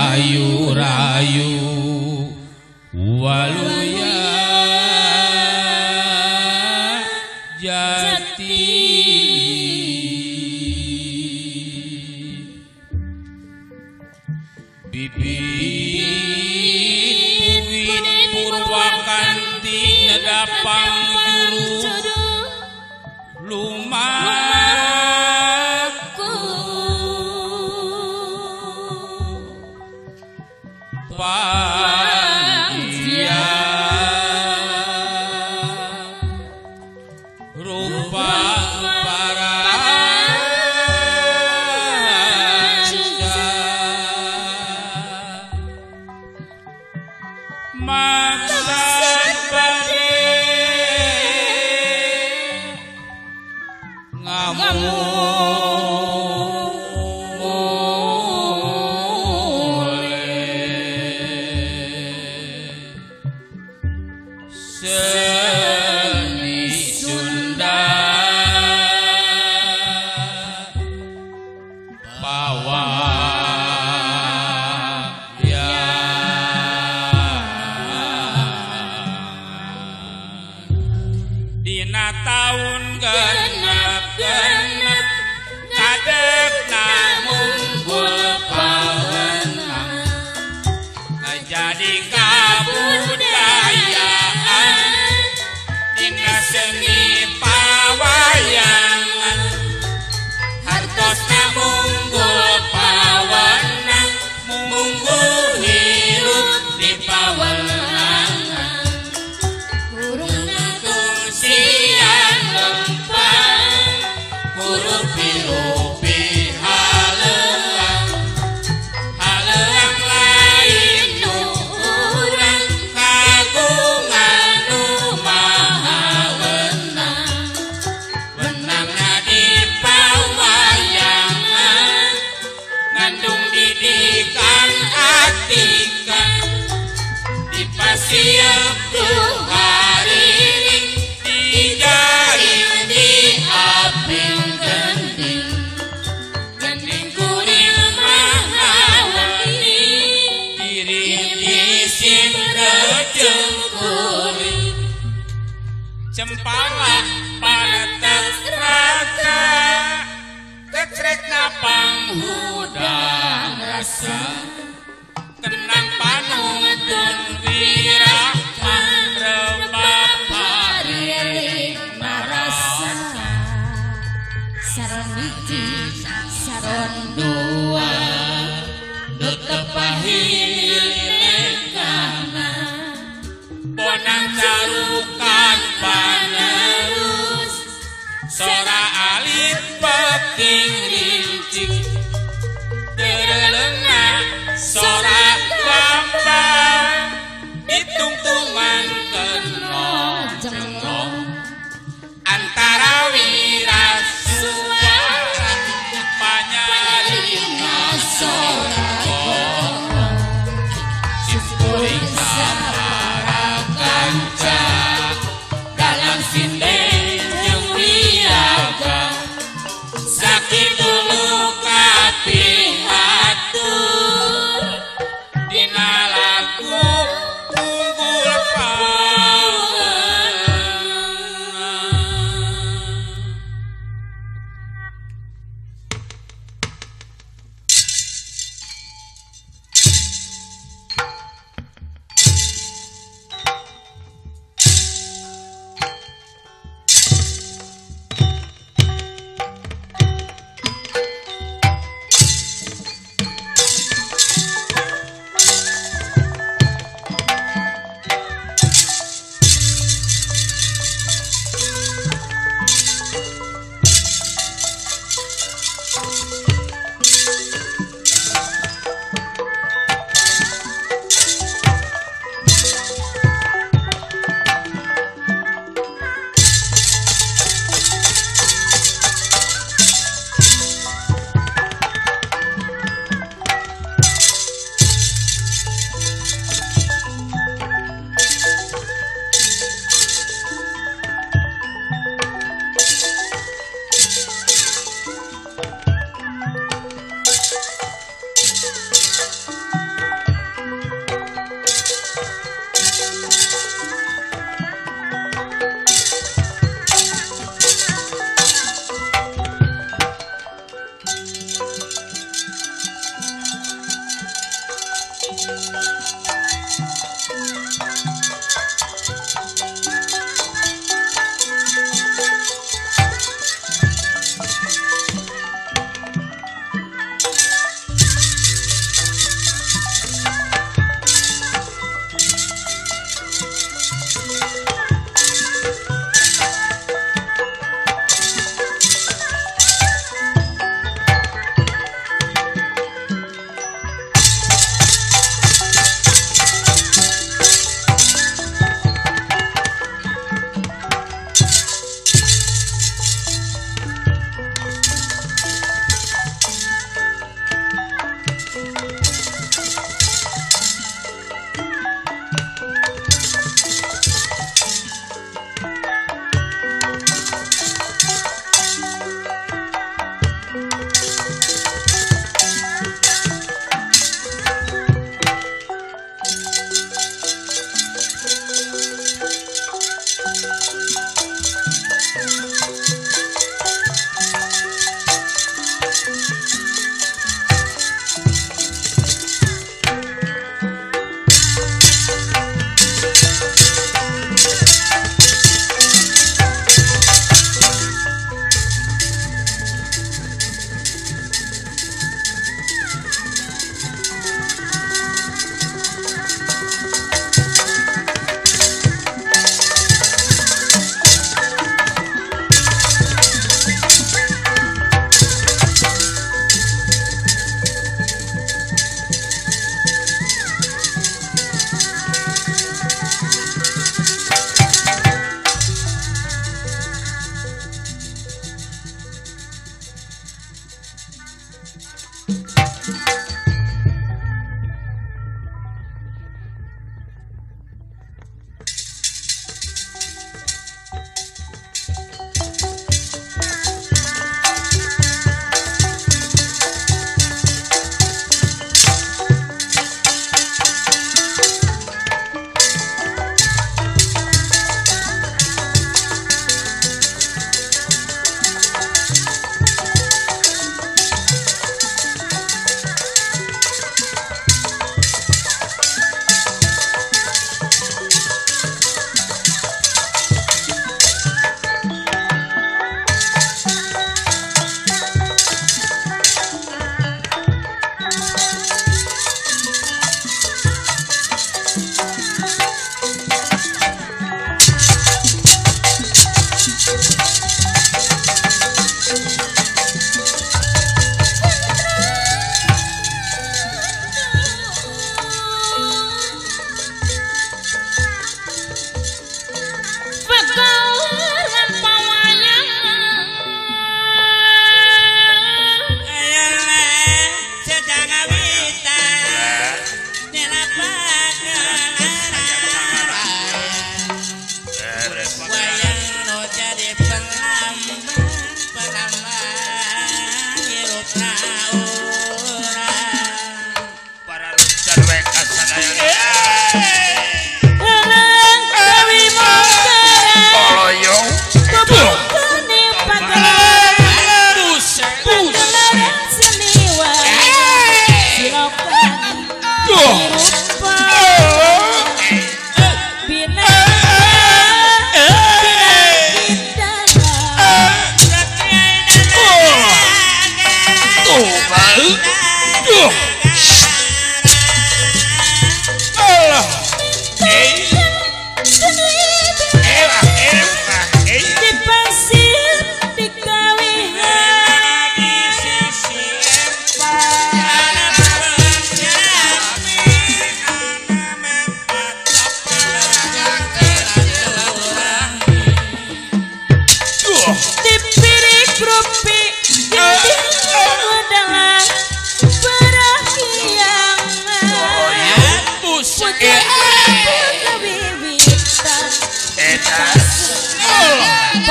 Rayu-rayu waluya jati bibit purwakanti nedapang juru lumaku panjia rupa para maksad bade ngamuk seni Sunda pawayangan dina taun genep-genep ngadegna munggul pawenang jadi kabudayaan dina seni pawayangan hartosna munggul pawenang munggul hirup di pawenangan Burung tungsian lempang kurupi-rupi haleuang haleuang lain nu urang kagungan nu maha wenang wenangna di pawayangan ngandung didikan atikan dipasiep ku hariring dijaring di aping gending gending kuring maha weni diri sing kuring cempala panetek rata kecrekna panghudang rasa tenang panuntun wirahma rebab pariring narasa saron hiji saron dua tetepahilekana bonang carukan panerus sora alit peking rincik terelengna.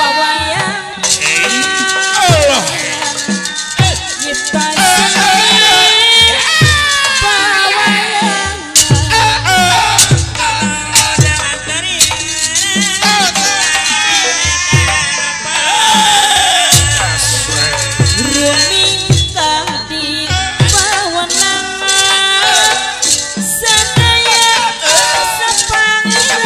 Pawayang Allah nyipta seni pawayang rumingkang di pawenangan sadaya sepangeran.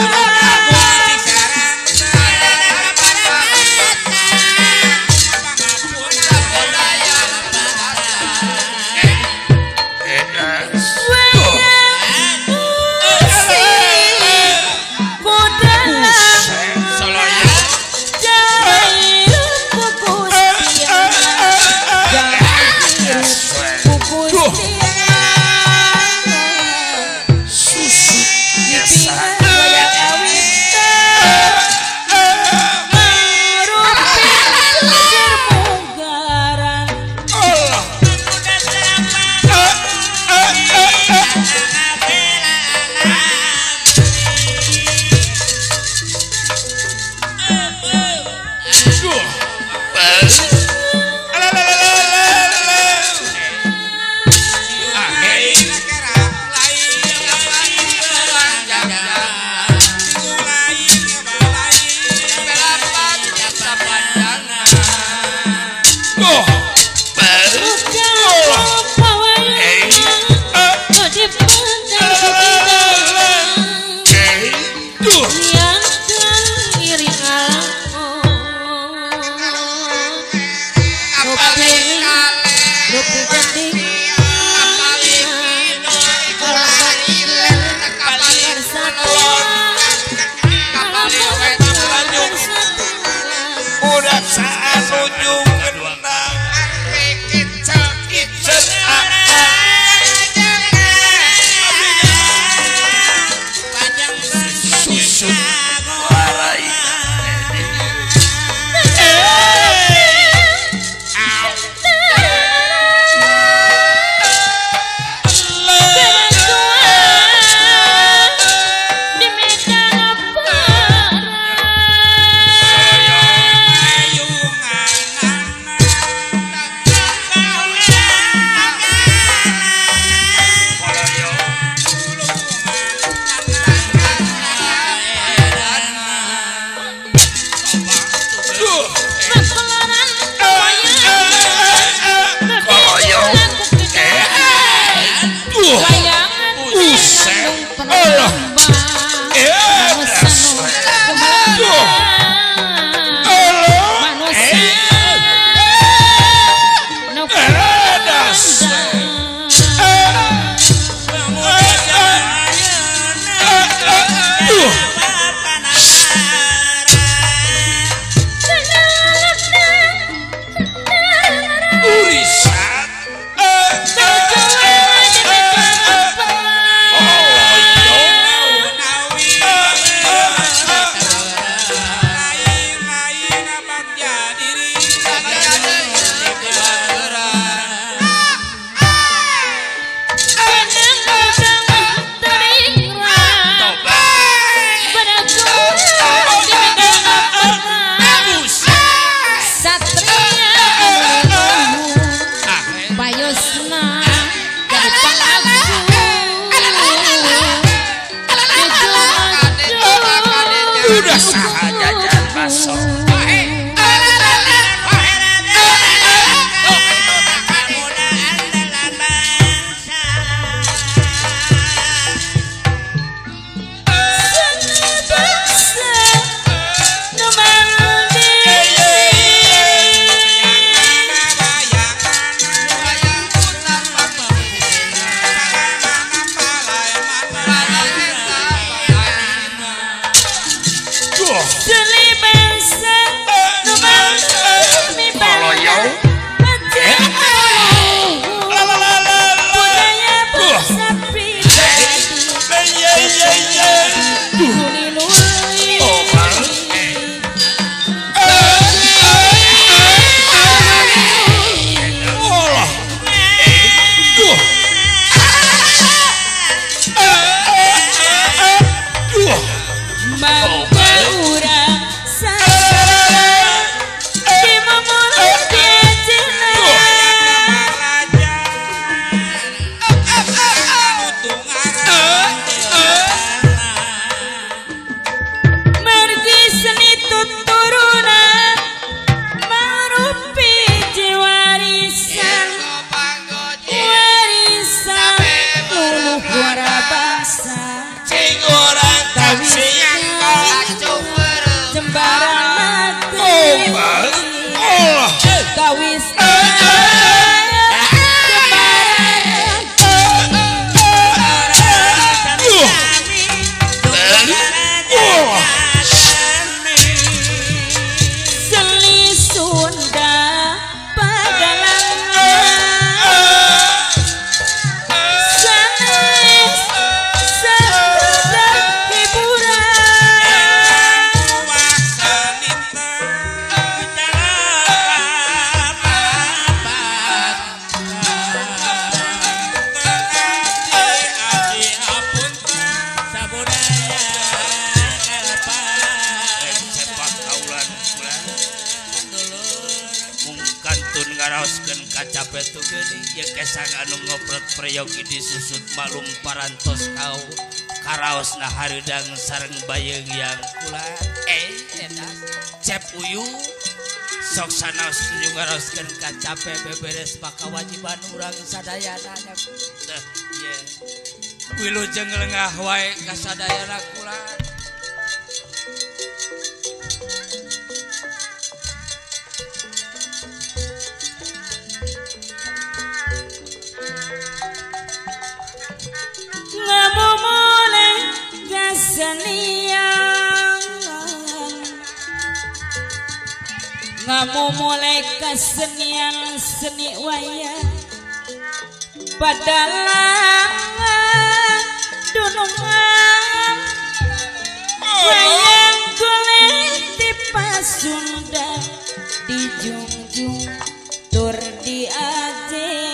ngaraoskeun kacape tu geuning ye kesang anu ngoprot prayogi disusut malum parantos kau karaosna hareudang sareng bayeung yang kula eta Cep Uyu sok sanaos nuju ngaraoskeun kacape beberes maka wajiban urang sadayana nya teh ye wilujeng lengah wae ka sadayana kula. Ngamumule kesenian seni wayang padalangan dunungan wayang golek di Pasunda dijunjung tur diajenan.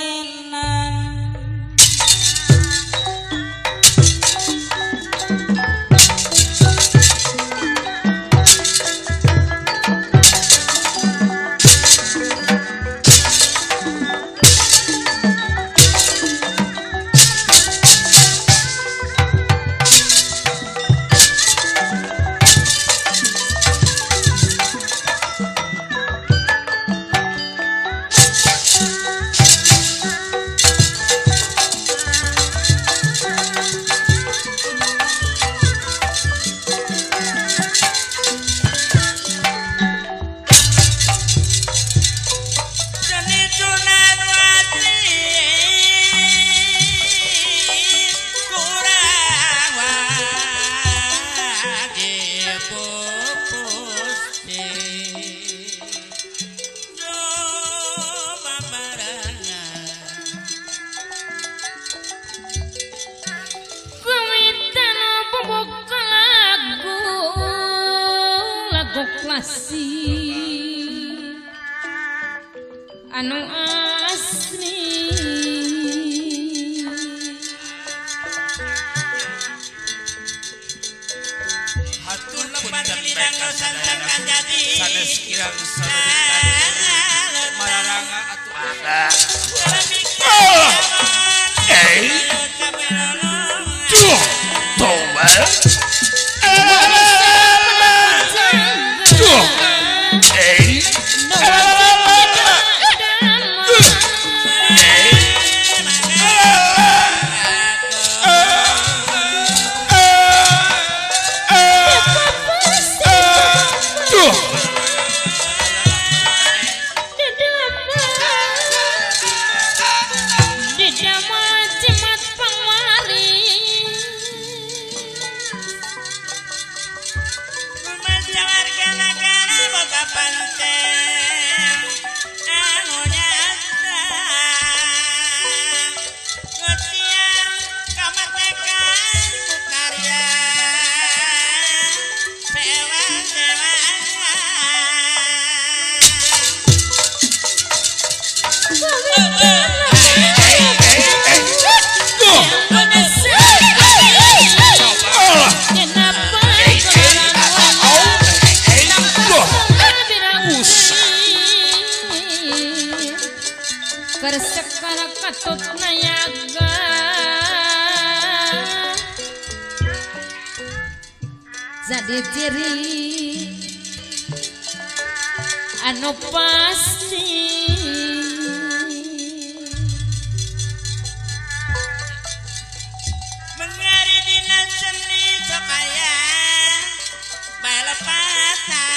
Anu asli hatur punten sanes kirang salubitan mararanga atuh toba Jadi ciri anu pasti mengari dina seni sokaya balepatan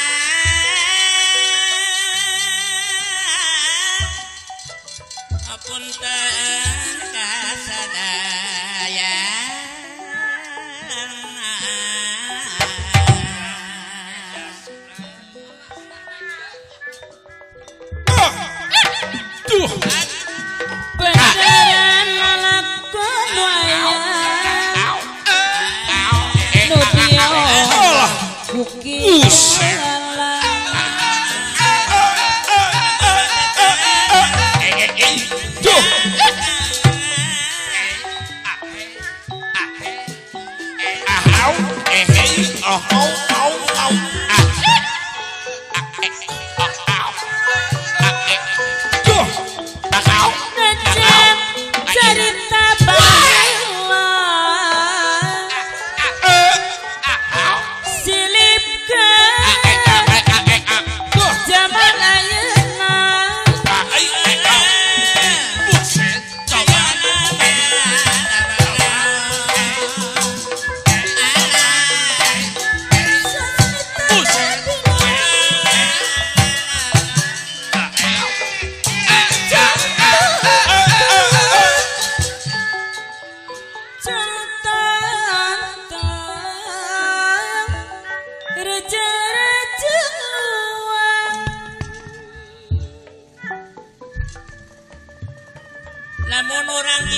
apunten kasadaya. Beneran lakon wayang nu diolah ku kitu.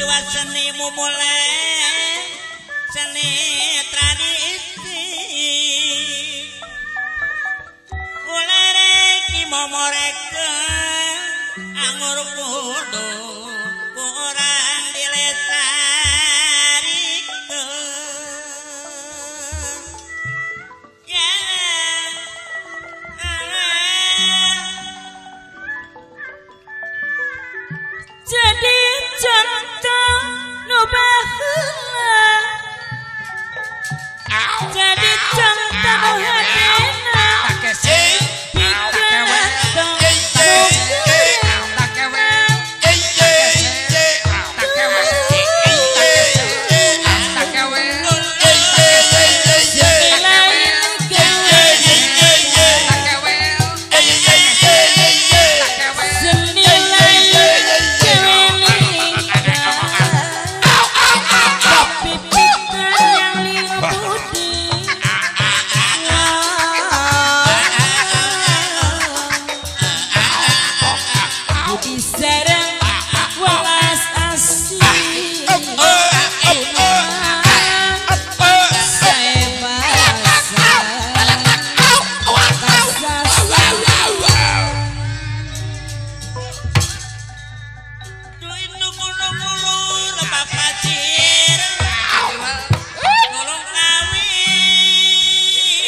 Jiwa seni mumule seni tradisi ulereki momorekeun anggur kudu ku urang dilestarikeun ya jadi contoh nu baheula jadi contoh nu hadena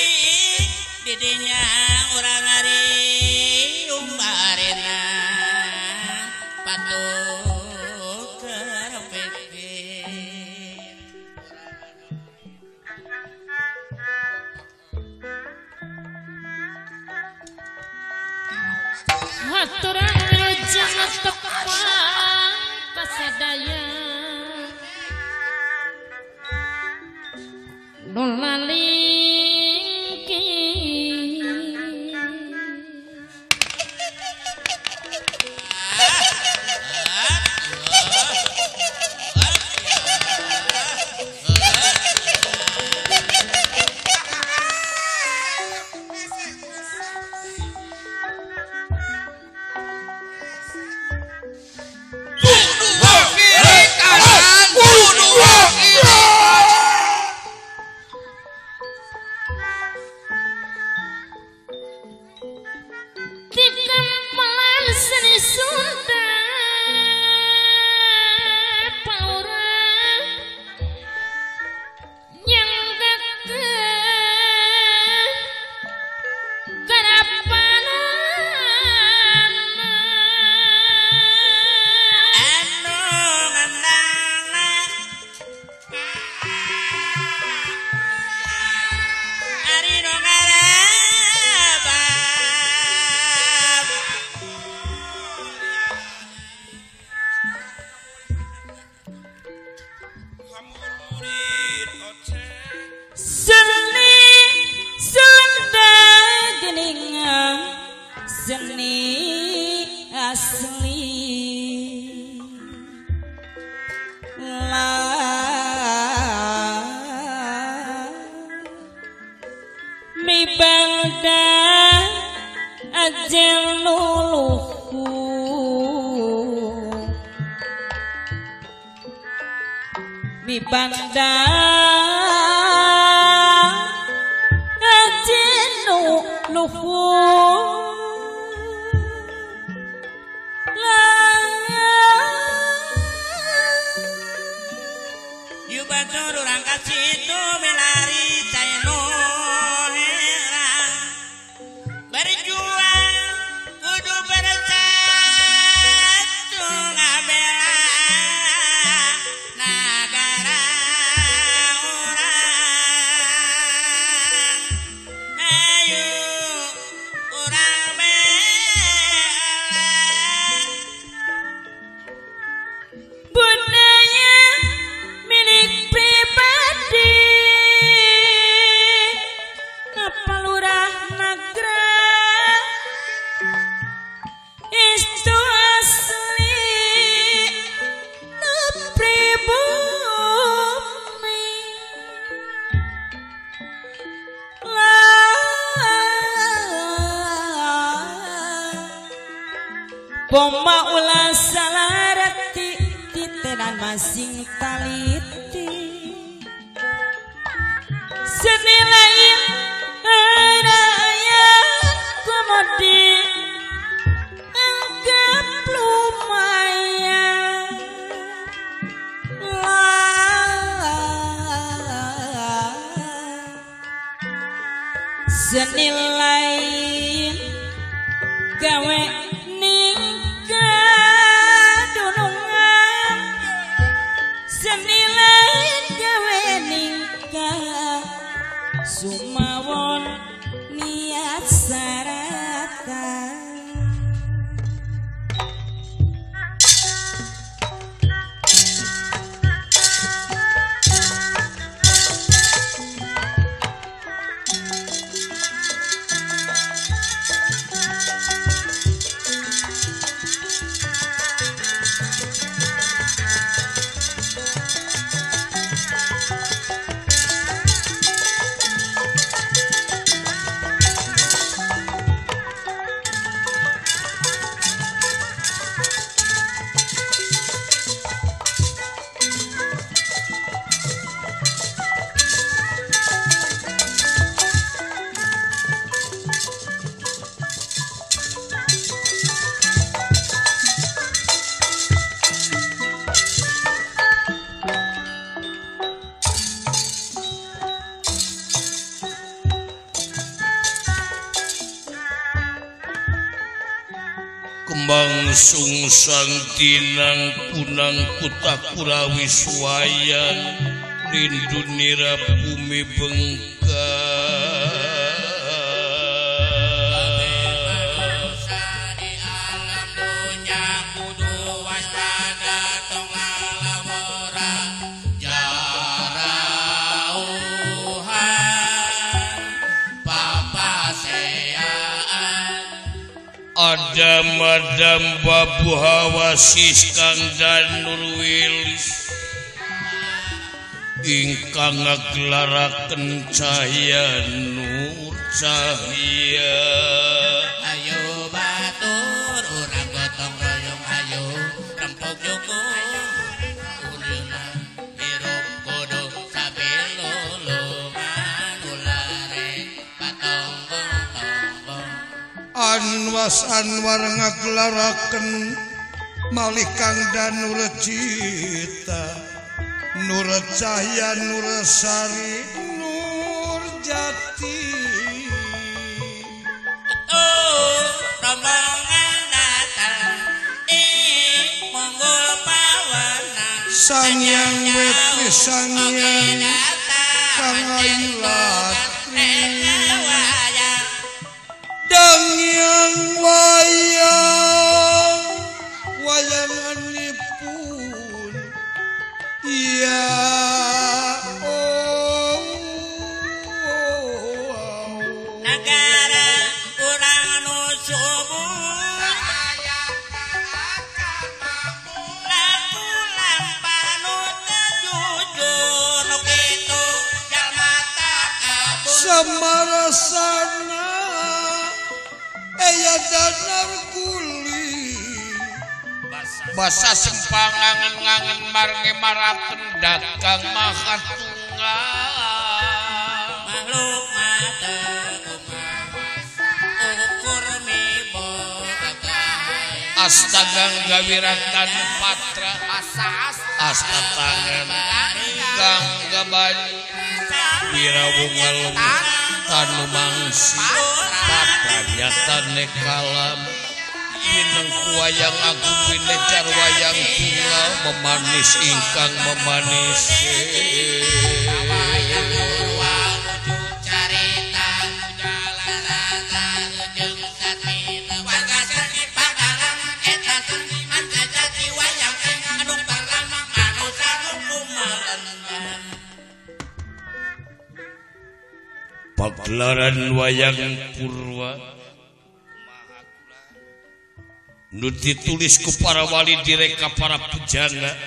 Poma ulah salarati titenan Pertama sing taliti seni lain raya komodi anggap lumayan seni lain gawe seni lain gawe ningkah sumawon niat sarata. Kembang sungsang tinang kunang kutakurawi suwayang rindu nira bumi bengkak. Adam-adam babu hawasis kang Danur Wilis ingkang ngagelaraken cahya nur cahya. Ayo batur urang gotong royong, ayo rempug nyukur hirup kudu sabilulungan ulare patonggong-tonggong. Anwas Anwar ngagelaraken malih kang Danur Cita Nur Cahya Nur Sari Nur Jati. Oh rombongan datang monggol pawenang Sangyang Wetri Sangyang Kang Ayu Latri Dangyang wayang wayanganipun ya oh, oh, negara urang nu subur laku lampah nu teu jujur nu kitu jalma takabur samarasana eya danar kuli basa sempang ngangen-ngangen marnge maraken dagang mahatunga makhluk mata kumaha ukur mibo astagang gawiratan patra asta tangan kang gabanyu wirawungalem tanumangsi papanyatane kalam wineng wayang agung winecar wayang tunggal memanis ingkang memanis. Pagelaran wayang purwa nu ditulis ku para wali direka para pujangga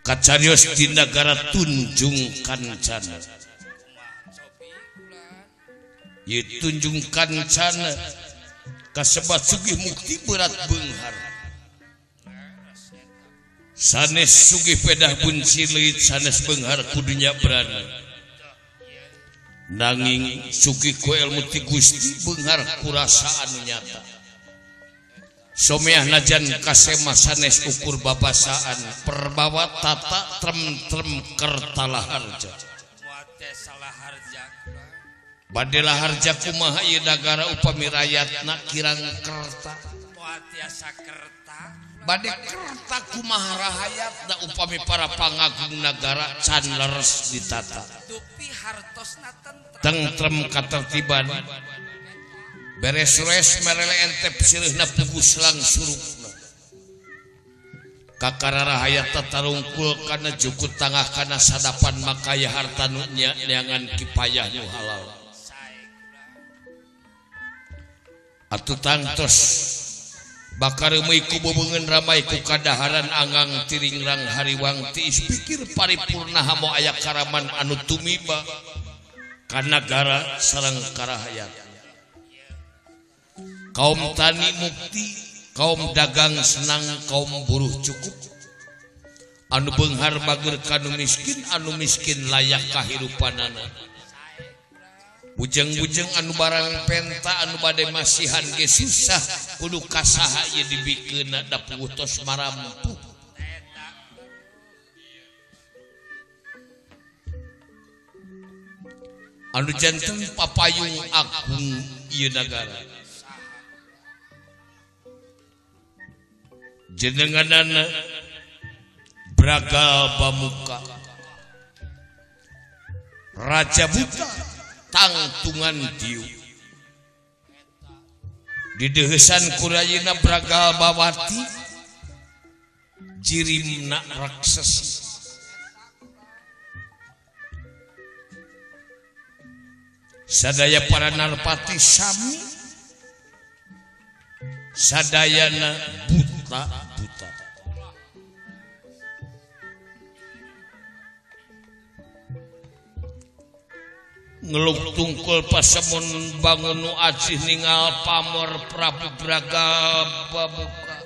kacarios di nagara Tunjung Kancana. Ye Tunjung Kancana kasebat sugih mukti berat beunghar. Sanes sugih pedah bunci leuit sanes beunghar kudunya berani. Nanging sugih ku ilmu ti Gusti beunghar ku rasa anu nyata. Someah najan kasema sanes ukur babasaan perbawa tata trem-trem kertalaharja. Bade laharja kumaha ieu nagara upami rayatna kirang kerta. Bade kerta kumaha rahayatna upami para pangagung nagara can leres ditata. Tentrem katertiban beres-res merele entep sirihna pugus langsurukna. Kakara rahayat tatarungkul kana jukut tangah kana sadapan makaya harta nu neangan kipayah nu halal. Atuh tangtos bakar meui ku bebeungeun ramai ku kadaharan anggang tiringrang hariwang tiis pikir paripurna hamo aya karaman anu tumiba ka nagara sareng karahayat. Kaum tani mukti, kaum dagang senang, kaum buruh cukup. Anu beunghar bager ka miskin, anu miskin layak kahirupanana. Bujeng-bujeng anu barang penta anu bade masihan ge susah kudu kasaha ieu dibikeunna da puguh tos marampuh. Anu janten papayung agung ieu nagara. Jenenganana Bragal Bamuka Raja Buta tangtungan diu dideuheusan kurayina Bragal Bawati jirimna raksasa. Sadaya para narpati sami sadayana buta buta. Ngeluk tungkul pasemon bangun nu ajih ningal pamor Prabu Braga Bamuka.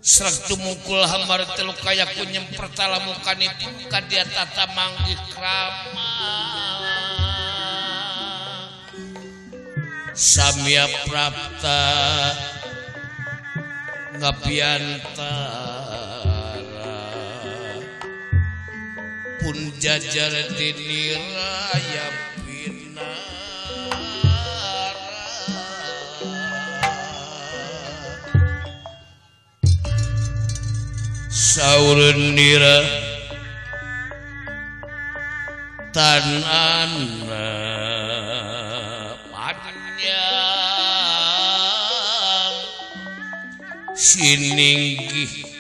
Sreg tumungkul hamar telu kaya ku nyempertala mukanipun kadia tata manggih krama. Samya prapta ngabiantara pun jajar diniraya pinara. Saurun nira tan ana panjang sininggih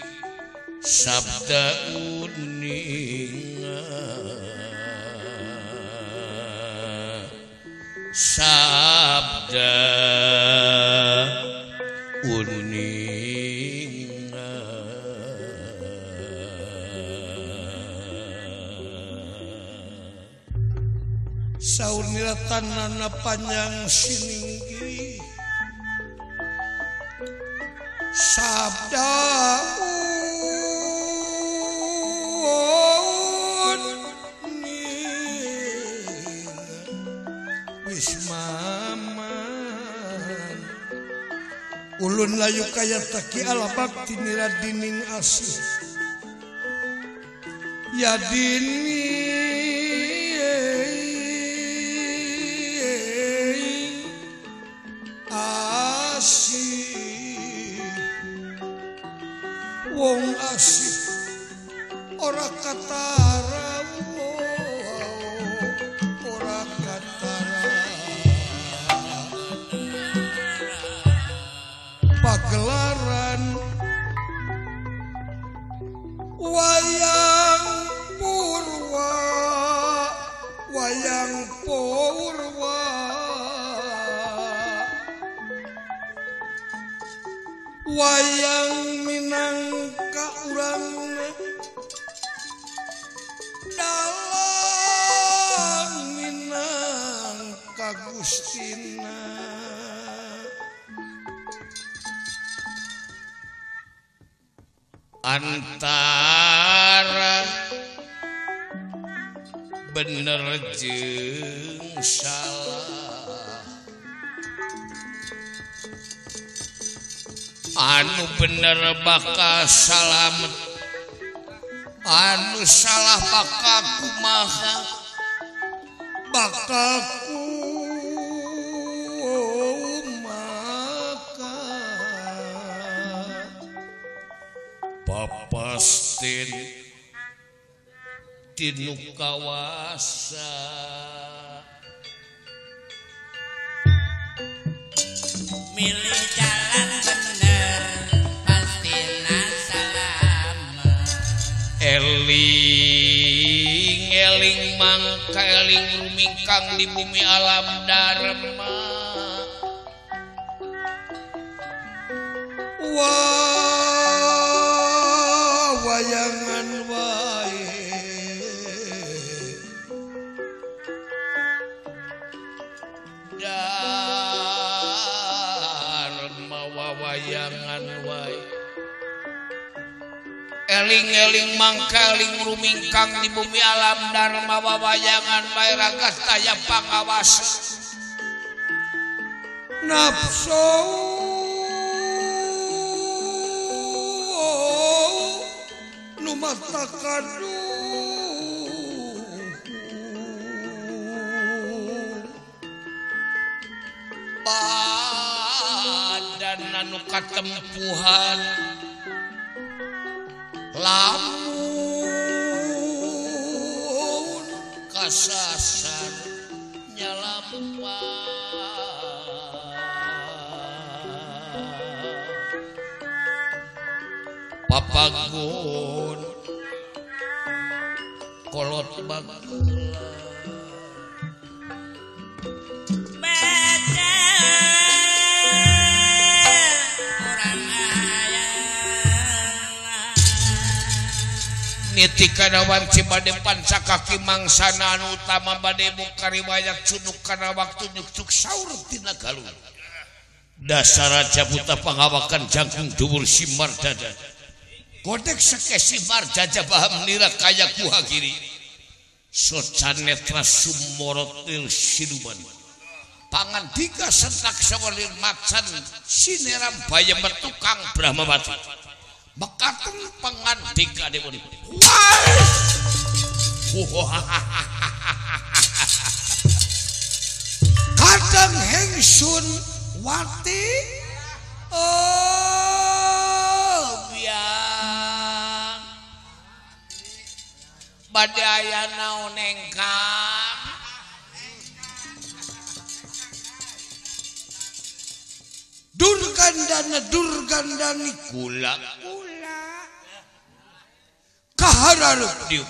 sabda uninga sabda uninga. Saur nira tanana panjang sininggi sabda wismaman ulun layu kaya taki ala bakti nira dining asih ya dini asih wong asih ora katara ora katara pagelaran wayang purwa wayang purwa wayang minangka urang dalang minangka Gustina. Antara bener jeung salah, anu bener bakal salamet, anu salah bakal kumaha, bakal kumaha. Papastin tinu kawasa milih jalan bener pastina salamet. Eling eling mangka eling rumingkang di bumi alam dharma. Wah, wayangan wae dharma wawayangan wae. Eling-eling mangkaling rumingkang di bumi alam dharma wawayangan wae ragas taya pangawas nafsu nu matakadu badan anu katempuhan lamun kasasar nyalampa papagun kolot bageula baca urang aya niti kana wanci bade pancakaki mangsana anu utama bade buka riwayat cunuk kana waktu nyukcuk saur tina galung dasar raja buta pangawakan jangkung dhuwur simar dada godek seke simar jaja baham nira kaya kuha kiri soca netra sumorotil siluman pangandika sentak sawalir macan sineram bayem tukang Brahmawati mekaten pangandika dewa. Kadang hengsun wati oh biang bade aya naon engkang durgandana durgandani kula kula kaharareup diuk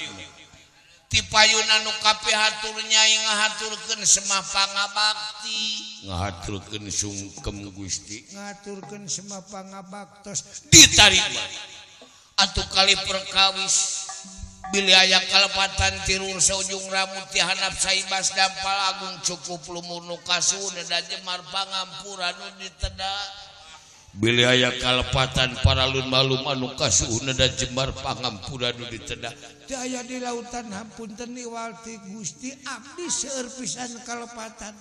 ti payuna nu kapihatur nyai ngahaturkeun semah pangabakti ngahaturkeun sungkem Gusti ngahaturkeun semah pangabaktos ditarima atuh kali perkawis bilih aya kalepatan tirur saujung rambut ti handap saibas dampal agung cukup lumur nu kasuhun da jemar pangampura nu diteda bilih aya kalepatan paralun malum anu kasuhun da jemar pangampura nu diteda teu aya di lautan hapunten iwalti Gusti abdi seueur pisan kalepatan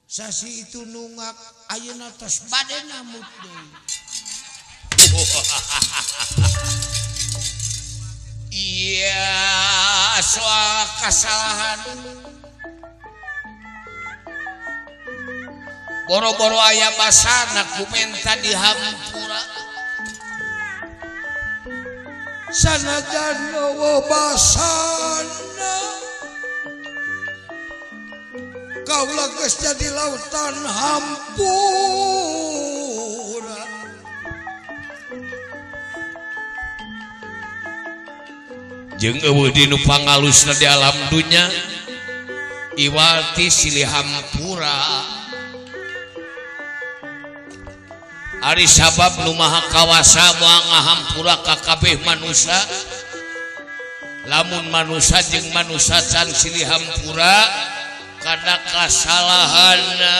sasi itu nungak ayeuna tos bade namut deui. Iya soal kesalahan boro-boro aya basana kumenta dihampura sanajan eueuh basana kaula geus jadi lautan hampura jeung eueuh dinu pangalusna di alam dunya iwalti silih hampura ari sabab nu maha kawasa moal ngahampura ka kabeh manusa lamun manusa jeung manusa can silih hampura kana kasalahanna.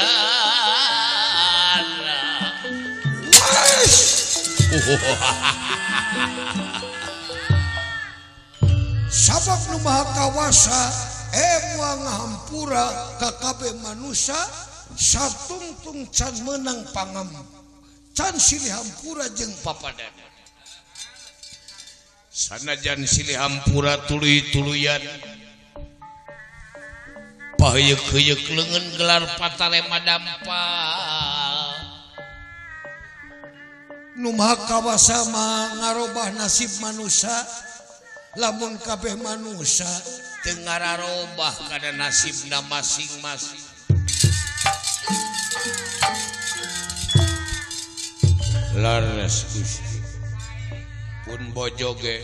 Sabab nu maha kawasa moal ngahampura ka kabeh manusia satungtung can meunang pangam can silih hampura jeung papadana. Sanajan silih hampura tuluy-tuluyan paheuyeuk-heuyeuk leungeun gelar patalema dampal. Nu maha kawasa mah ngarobah nasib manusia lamun kabeh manusia teu ngararobah kana nasibna masing-masing. Laras Gusti pun bojoge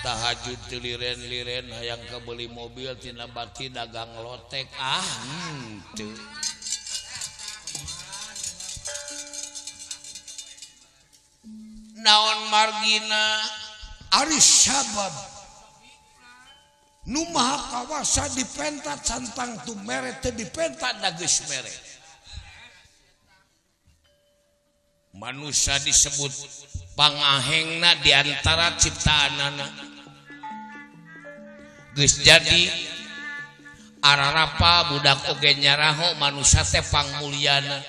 tahajud teu liren-liren hayang kabeli mobil tina bati dagang lotek ah henteu. Naon margina ari sabab nu maha kawasa dipenta cantang tu mere teu dipenta da geus mere. Manusia disebut pangahengna di antara ciptaanana. Geus jadi ararapa budak oge nyaraho manusia teh pangmulyana.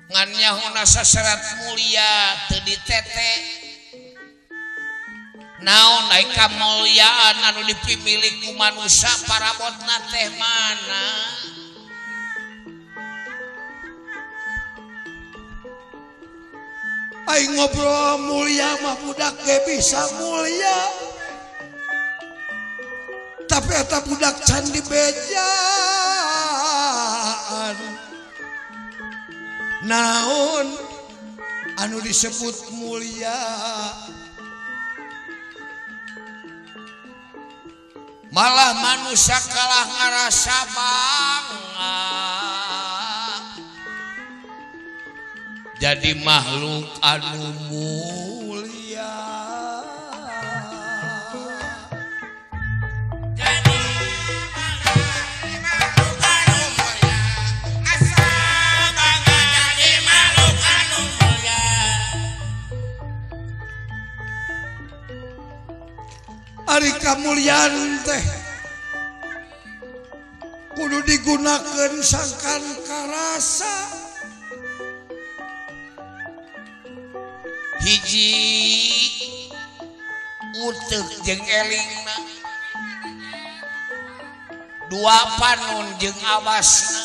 Ngan nyahona saserat mulia teu ditete. Naon ai kamulyaan anu dipimilik ku manusia parabotna teh mana? Aing ngobrol mulia mah budak ge bisa mulia. Tapi eta budak can dibejaan. Naon anu disebut mulia? Malah manusia kalah ngarasa bangga jadi makhluk anu mulia. Jadi makhluk anu mulia, asa bangga jadi makhluk anu mulia. Ari kamuliaan teh kudu digunakeun sangkan karasa. Hiji uteuk jeung elingna, dua panon jeung awasna,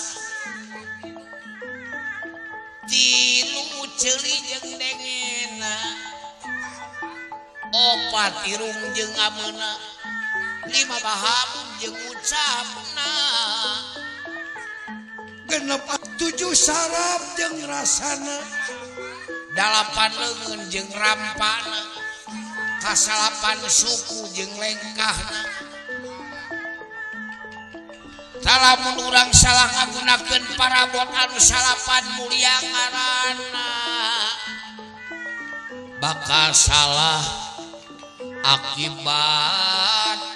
tilu ceuli jeung dengena, opat irung jeung ameuna, lima baham jeung ucapna, genep tujuh saraf jeung rasana, dalapan leungeun jeung rampana, kasalapan suku jeung lengkahna. Talamun urang salah ngagunakeun parabot anu salapan mulia ngaranna, bakal salah akibatna.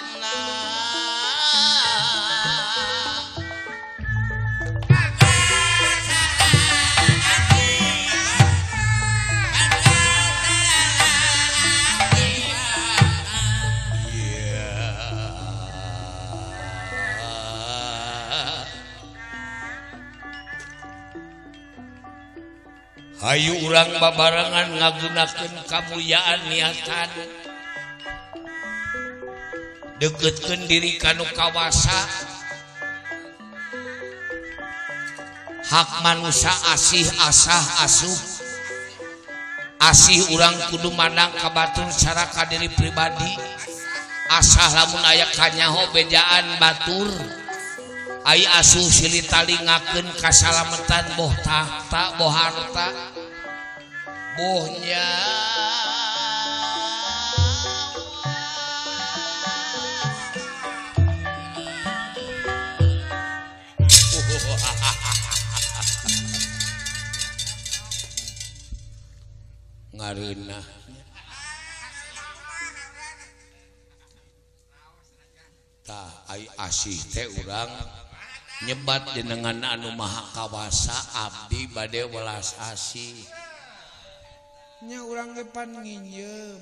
Hayu urang babarengan ngagunakeun kamulyaan niatan, deketkeun diri kanu kawasa, hak manusia asih asah asuh. Asih urang kudu mandang ka batur cara ka diri pribadi. Asah lamun aya kanyaho bejaan batur. Ai asuh silih talingakeun kasalametan boh tahta boh harta boh nyawa. Ngareunah tah ai asih teh urang nyebat jenengan anu maha kawasa abdi bade welas asih. Nya urang ge pan nginjem.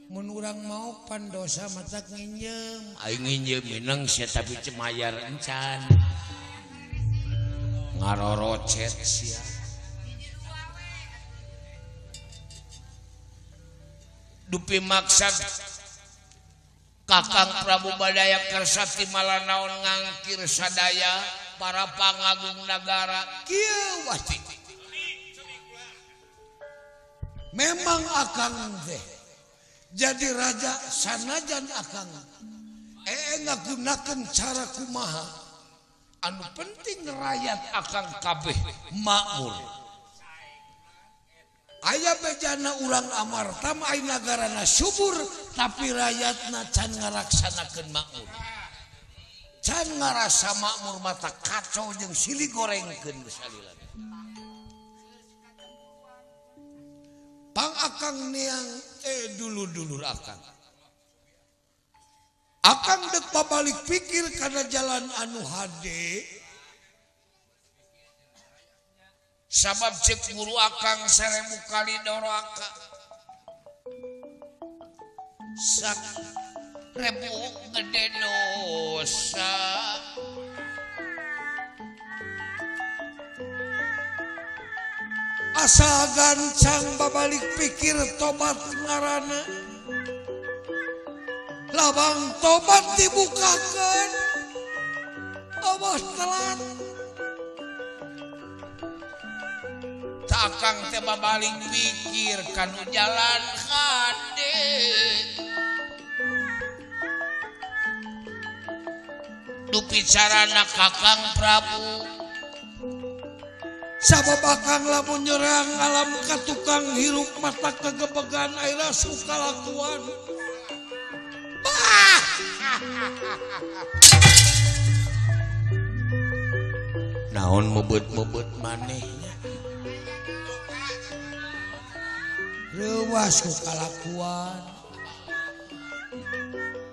Mun urang maok pan dosa matak nginjem. Aing nginjem mineng sia tapi cemayar encan. Ngarorocet sia. Dupi maksad Kakang Prabu Badaya Kersati malah naon ngangkir sadaya para pangagung nagara kieu wati. Memang akang teh jadi raja sanajan akang ngagunakeun cara kumaha anu penting rakyat akang kabeh makmur. Aya bejana urang Amarta mah ai nagarana subur tapi rakyatna can ngaraksanakeun makmur. Can ngarasa makmur mata kacau jeung silih gorengkeun geus salila. Pang akang neang dulur-dulur akang. Akang dek pabalik pikir kana jalan anu hade. Sabab cek guru akang 1000 kali doraka. Sak rebu gede dosa. Asa gancang babalik pikir tobat ngarana. Labang tobat dibukakeun. Awas telat. Akang teh babalik pikir kanu jalan hade. Dupi carana Kakang Prabu. Sabab akang lamun nyerang alam ka tukang hirup mata kegebegan aira suka lakuan. Bah! Naon mebet-mebet manehnya. Reuwas ku kalakuan.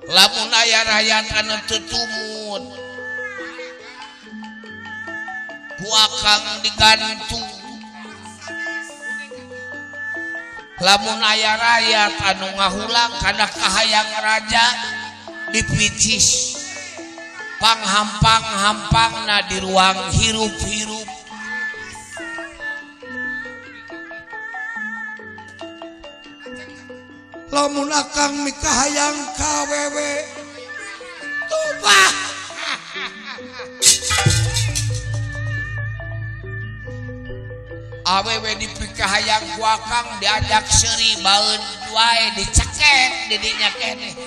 Lamun aya rakyat anu teu tumut ku akang digantung. Lamun aya rakyat anu ngahulang kana kahayang raja dipicis. Panghampang-hampangna di ruang hirup-hirup. Lamun akang mikahayang kawewe tubah. Awewe dipikahayang ku akang diajak seuri baeun wae dicekek didinya keneh.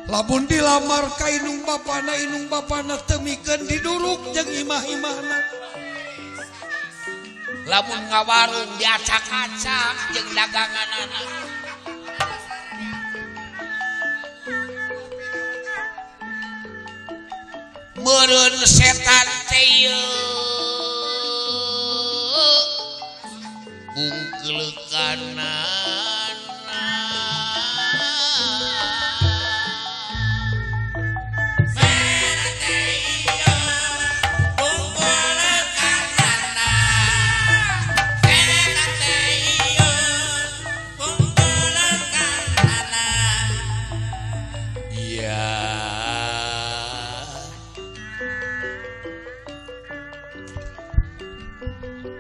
Lamun dilamar ka indung bapana teu mikeun diduruk jeung imah-imahna. Lamun ngawarung diacak-acak jeung daganganana. Meureun setan teh ieu bungkeuleukana.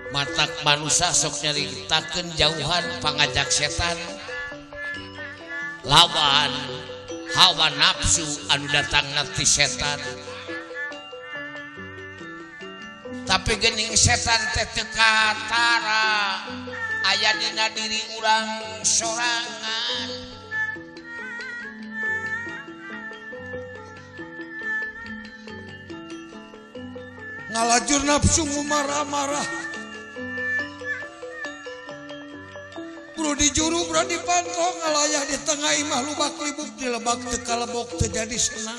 Matak manusia sok nyaritakeun jauhan pangajak setan lawan hawa nafsu anu datangna ti setan. Tapi geuning setan teh teu katara aya dina diri urang sorangan. Ngalajur nafsu marah-marah. Bro di juru, bro di pantong, ngalayah di tengah imah lubak libuk di lebak teu kalebok teu jadi senang.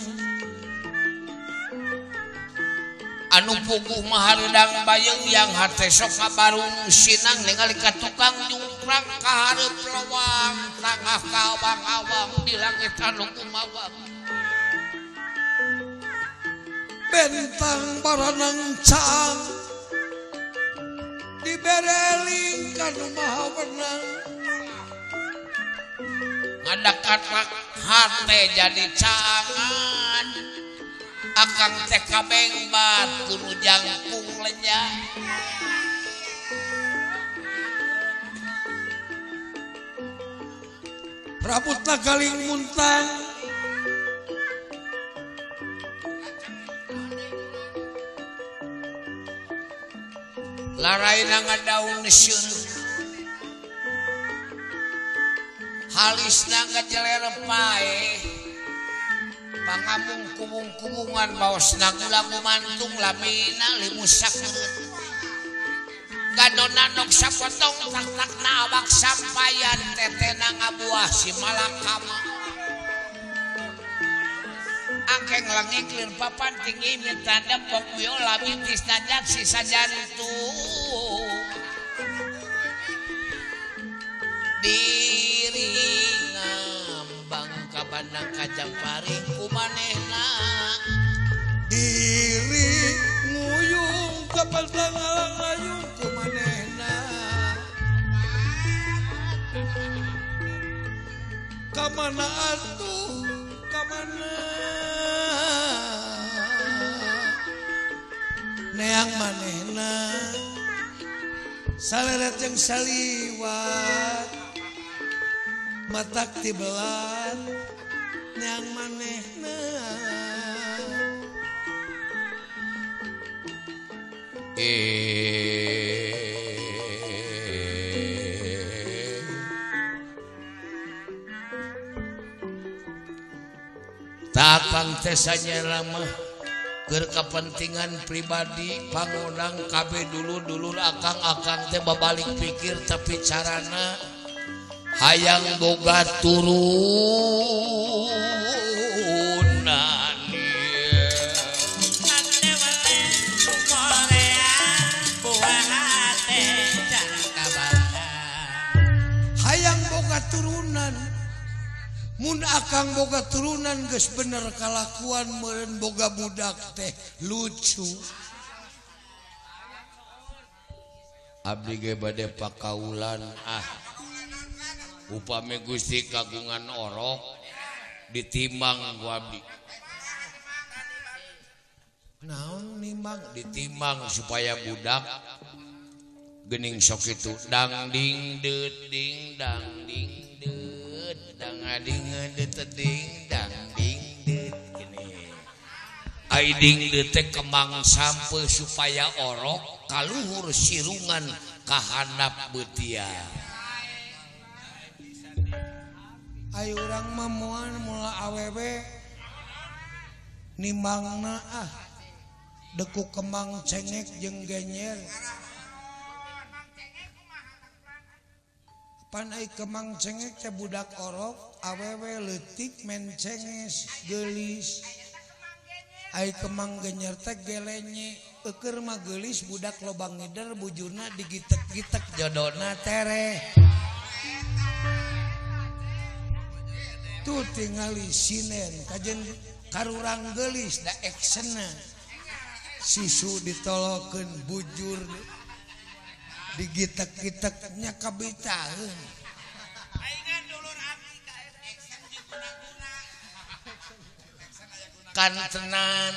Anu puguh mah hareudang bayeung yang hate sok ngabarung sinang ningali ka tukang jungkrang ka hareup lowang tangah ka awang-awang di langit anu kumawang. Bentang baranang caang dibereling kanu maha wenang ngadakat hate jadi caangan akang teh kabeng bat kudu jangkung lenya rabutna galing muntang laraina ngadaun seureut halisna ngajeler pae pangamung kubung-kubungan baosna gula gumantung lamina limusak gadona nok sapotong tak-takna awak sampayan tetena ngabuah si malakama angkeng langit lir papan tinggi minta depok biola mitis najak sisa jantung diri ngambang kabandang kajampari kumanehna diri nguyung kabandang ngalayung kumanehna kamana atuh kamana neang manehna saleret jeung saliwat matak tibelan neang manehna Takang teh sanyela mah keur kepentingan pribadi pangondang kabeh dulur-dulur akang-akang teh babalik pikir tapi carana hayang boga turunan hayang boga turunan mun akang boga turunan geus bener kalakuan meureun boga budak teh lucu. Abdi ge bade pakaulan ah upami Gusti kagungan orok ditimbang ku abdi. Naon nimbang? Ditimbang supaya budak geuning sok kitu dang ding deut ding dang ding deut dang ding deut ding dang ding deut gini. Ai ding deut teh kemang sampe supaya orok kaluhur sirungan kahandap beutia. Ayo urang mah moal mula awewe nimbangna ah deku kemang cengek jeung genyer. Pan ai kemang cengek teh budak orok awewe leutik mencenges geulis. Ai kemang genyer teh gelenye eueur mah geulis budak lobang ngider bujurna digitek-gitek jodona tereh. Tuh tingali sinen kajen karurang geulis da actionna susu ditolokeun bujur digitek-gitek nya kabitaeun. Kantenan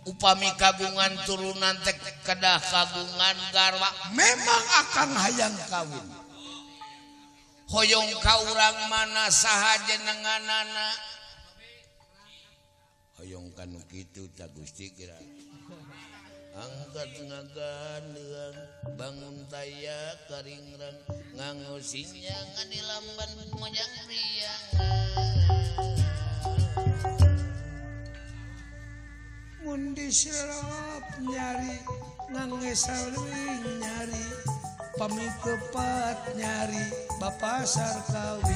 upami kagungan turunan teh kedah kagungan garwa memang akang hayang kawin. Hoyong ka urang mana saha jenenganana hoyong kanu kitu ta Gusti kira angkat ngagandeung bangun taya karingrang nganggo sinyangan di lamban mojang riang mun diserap nyari ngangge saling nyari pamit tepat nyari Bapak Sarkawi.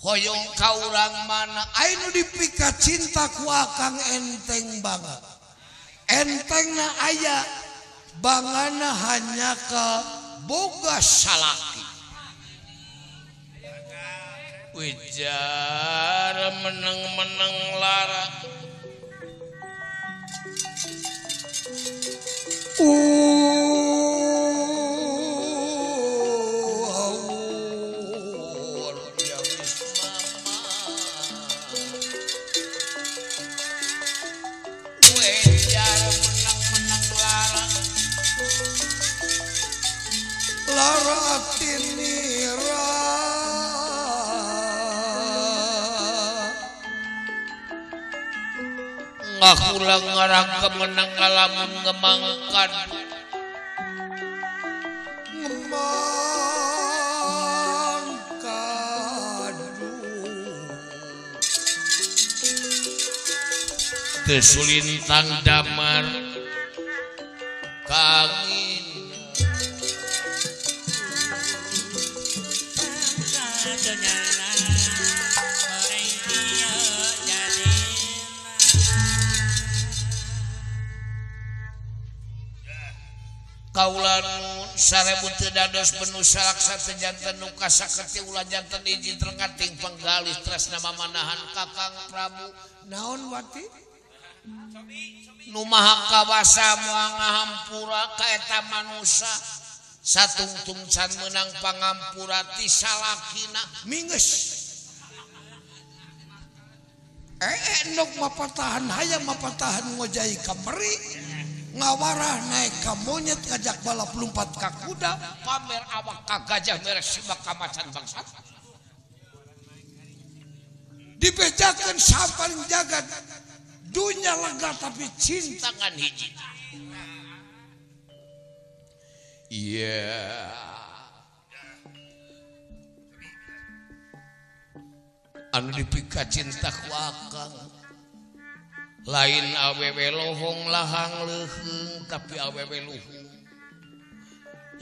Hoyong ka urang mana ainu dipika cinta ku akang enteng banget. Entengna aya bangana hanya ke boga salaki. Wijar meneng-meneng lara. Lara tinira ngakulang ngarang kemenang ngalamun ngemangkan ngemangkan tesulintang damar kangin kaula nun sarebu teu dados benu salaksa teu janten nu kasaketi ulah janten hiji trengating penggalih tresna mamanahan Kakang Prabu naon wati nu maha kawasa moal ngahampura ka eta manusa satungtung can meunang pangampura ti salakina minges endok mapatahan hayang mapatahan ngojai ka meri ngawarah naik ka monyet ngajak balap lompat ka kuda pamer awak ka gajah merek simak ka macan bangsat dibejakeun samparing jagat dunya lega tapi cinta ngan hiji. Iya anu dipika cinta ku akang lain awewe lohong lahang leuheung tapi awewe luhung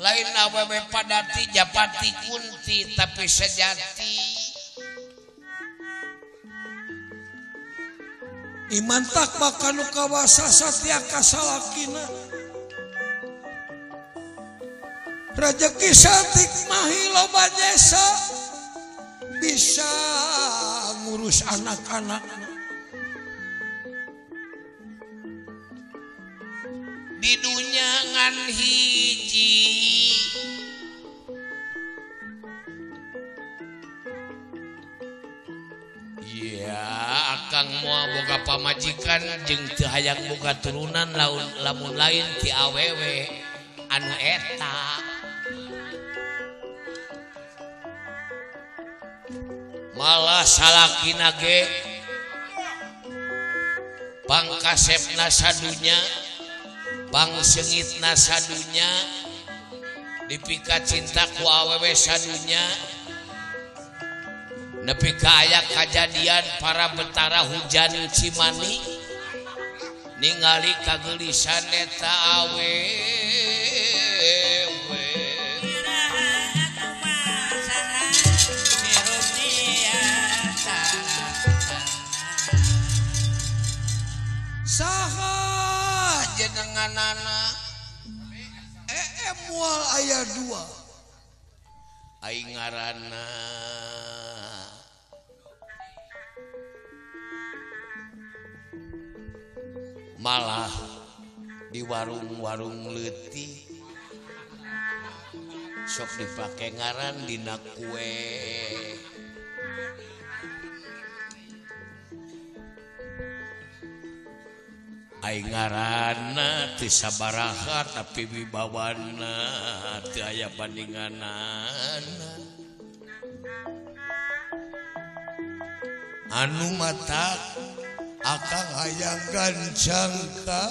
lain awewe padati japati kunti tapi sejati iman tak bakal nu kawasa satya kasalakina rejeki satik mahi loba jasa bisa ngurus anak-anak di dunya ngan hiji iya akang moal boga pamajikan jeung teu hayang boga turunan lamun lain ti awewe anu eta malah salakina ge pangkasepna sadunya pangsengitna sadunya dipika cinta ku awewe sadunya nepi ka aya kajadian para betara hujan Cimani ningali kageulisan eta awewe saha jenenganana mual aya dua aing ngaranna malah di warung-warung leutik sok dipake ngaran dina kue aing ngaranna teu sabaraha tapi wibawana teu aya bandinganana anu matak akang hayang gancang ka